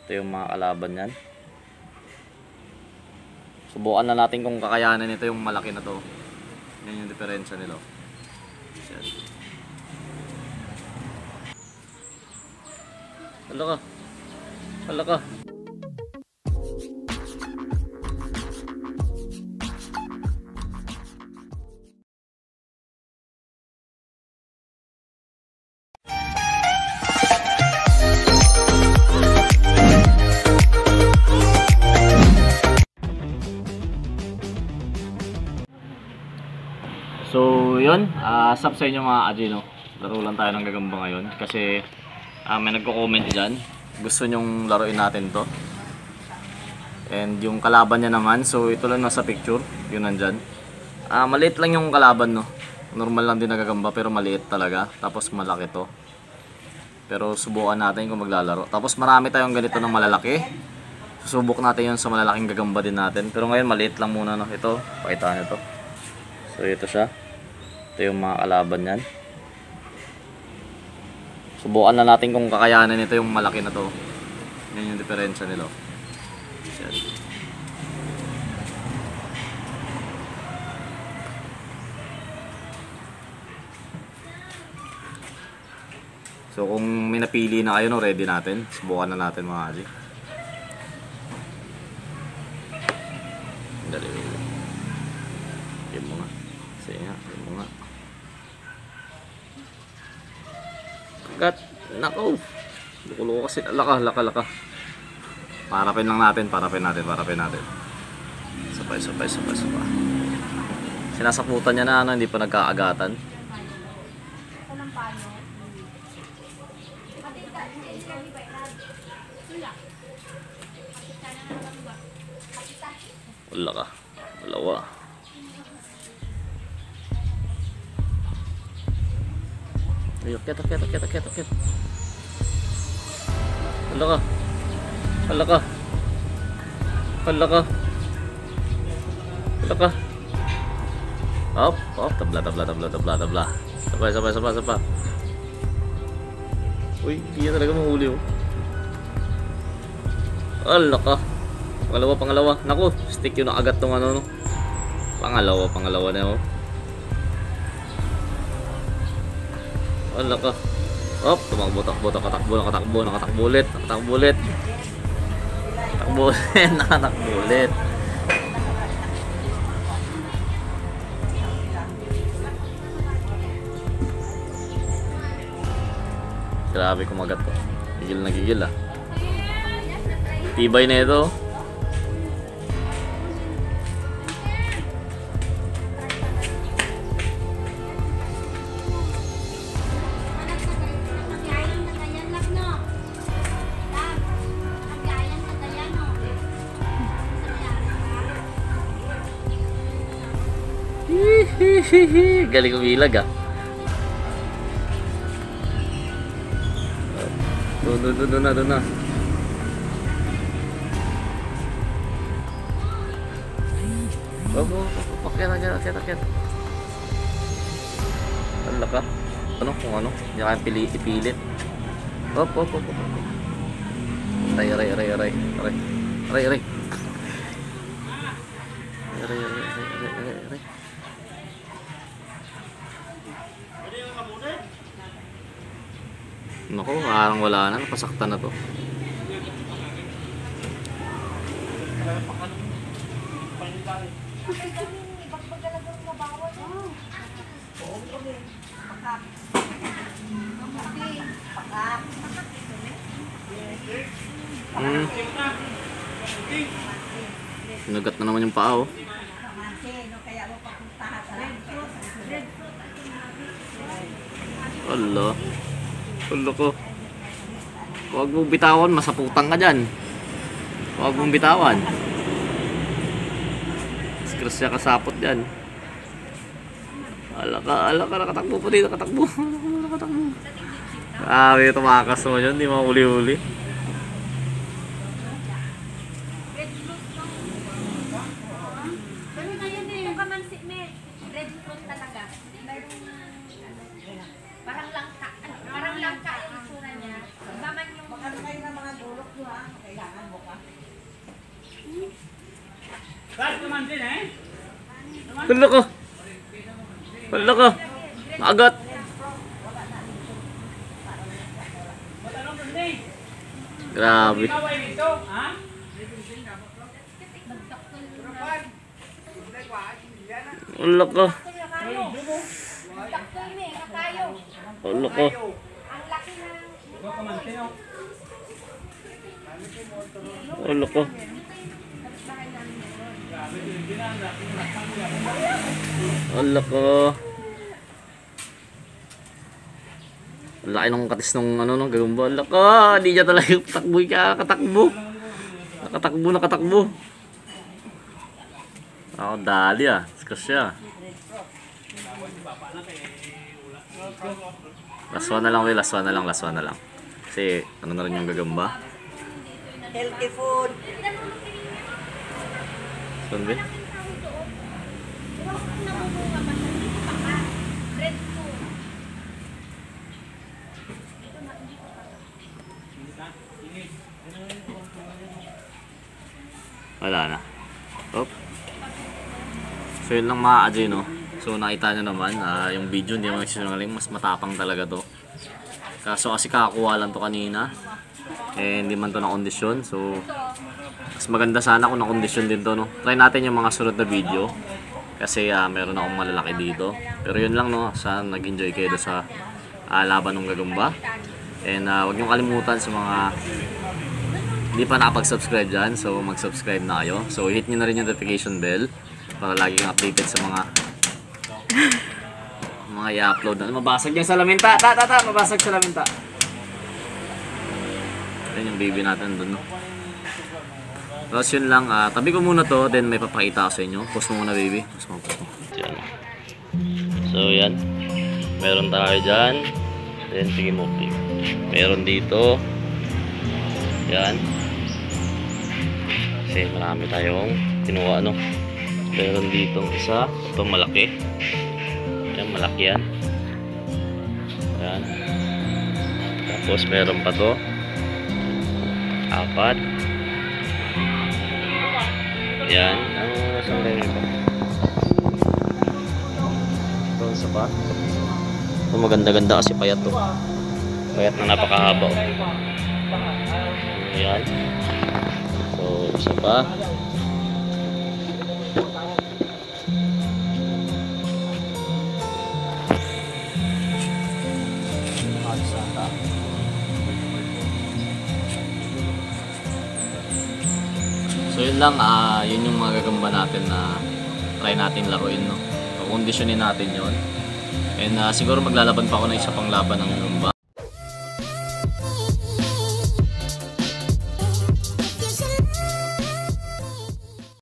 Ito yung mga kalaban yan. Subukan na natin kung kakayanin ito yung malaki na to. Yan yung diferensya nila. Yan. Hala ka. Hala ka. So yun, sub sa inyo mga Ajino. Laro lang tayo ng gagamba ngayon kasi may nagko-comment dyan. Gusto nyong laruin natin to. And yung kalaban niya naman, so ito lang nasa picture, yun nandyan. Maliit lang yung kalaban, no. Normal lang din na gagamba pero maliit talaga. Tapos malaki to. Pero subukan natin kung maglalaro. Tapos marami tayong ganito ng malalaki. Susubok natin yun sa malalaking gagamba din natin. Pero ngayon maliit lang muna, no. Ito, pakita nyo to. So ito siya. Ito yung mga kalaban yan. Subukan na natin kung kakayanin ito yung malaki na to. Yan yung diferensya nila. Yan. So kung may napili na kayo, no, ready natin. Subukan na natin mga Aji. Dali. Game mo nga. Sige nga, game mo nga. Kagat. Nako. Luko-luko kasi. Laka. Parapin lang natin. Parapin natin. Sabay. Sinasaputan niya na ano, hindi pa nagkaagatan. Wala ka. Dalawa. Ayo, ket. Hala ka. Hop, tabla. Sabay. Uy, hindi talaga mahuli, oh. Hala ka. Pangalawa. Naku, stick yun nakagat tong ano, no. Pangalawa na, oh. Wala ka. Hop, takbo ulit. Nakatakbo ulit. Grabe kumagat to. Gigil ah. Tibay na ito. Galing umilag ah. Doon na. Pakyat. Wala ka. Kung ano? Hindi ka ipilit. Hop. Aray. Naku, parang wala na. Napasaktan na to. Nagat na naman yung paa, oh. Hala ko. Huwag mong bitawan, masaputan ka dyan. Huwag mong bitawan. Skras siya kasapot dyan. Ala ka, nakatakbo po dito, nakatakbo. Tumakas mo yun, hindi mauli-uli. Parang langka yung itsura niya. Baman yung... Baka kayo ng mga dulok nyo, ha? Hala ka. Hala ka. Maagat. Grabe. Hala ka. Hala ka. Hala ka. Hala ka. Ang laki ng katis ng ano nung gagamba. Hala ka. Hindi niya talaga takbo siya. Nakatakbo. Nakatakbo. Ako dali ah. Skas siya. Last one na lang, Will. Last one na lang. Kasi ano na rin yung gagamba. Healthy food. Saan, Will? Wala na. Op. So yun lang mga Ajay, no? So nakita nyo naman, yung video hindi naman nagsisinungaling, mas matapang talaga to. Kaso kasi kakakuha lang to kanina. Eh hindi man to na kondisyon. So mas maganda sana kung na kondisyon din to, no? Try natin yung mga sunod na video. Kasi meron akong malalaki dito. Pero yun lang, no? Sana nag-enjoy kayo sa laban ng gagamba. And huwag nyo kalimutan sa mga hindi pa nakapag-subscribe dyan, so mag-subscribe na kayo. So hit nyo na rin yung notification bell para lagi kang updated sa mga i-upload na. Mabasag yung salamin ta! Mabasag salamin ta! Ayan yung baby natin dun, no? Tapos yun lang, tabi ko muna to, then may papakita ko sa inyo. Post mo muna, baby. Post mo. Yan. So yan. Meron tayo dyan. Then sige mo, baby. Meron dito. Yan. Kasi marami tayong kinuha, no? Meron dito isa. Ito malaki. Yan, malaki yan. Yan. Tapos meron pa to. 4. Yan. Saan tayo nito? Ito, isa pa. Ito maganda-ganda kasi payat to. Payat na napakahaba. Yan. So, isa pa. So yun lang, yun yung mga gagamba natin na try natin laruin, no? So, kondisyonin natin yon. And siguro maglalaban pa ako ng isa pang laban ng gagamba.